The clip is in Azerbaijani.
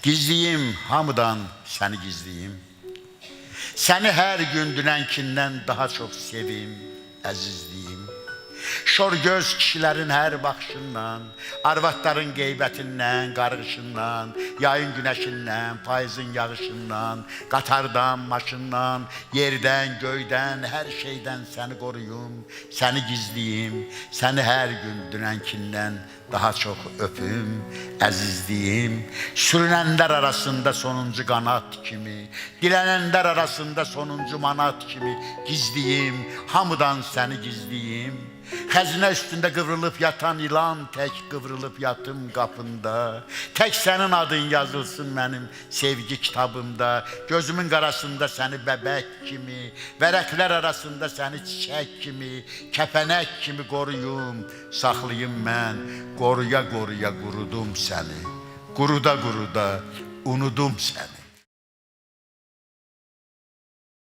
Gizliyim, hamıdan səni gizliyim. Səni hər gün dünənkindən daha çox sevim, əzizliyim. Şor göz kişilərin hər baxışından, arvadların qeybətindən, qarğışından, yayın günəşindən, payızın yağışından, qatardan, maşından, yerdən, göydən, hər şeydən səni qoruyum, səni gizliyim, səni hər gün dünənkindən daha çox öpüm, əzizliyim. Sürünənlər arasında sonuncu qanat kimi, dilənənlər arasında sonuncu manat kimi gizliyim, hamıdan səni gizliyim. Xəzinə üstündə qıvrılıb yatan ilan tək qıvrılıb yatım qapında. Tək sənin adın yazılsın mənim sevgi kitabımda. Gözümün qarasında səni bəbək kimi, vərəqlər arasında səni çiçək kimi, kəpənək kimi qoruyum, saxlayım mən. Qoruya qoruya qurudum səni. Quruda quruda unudum səni.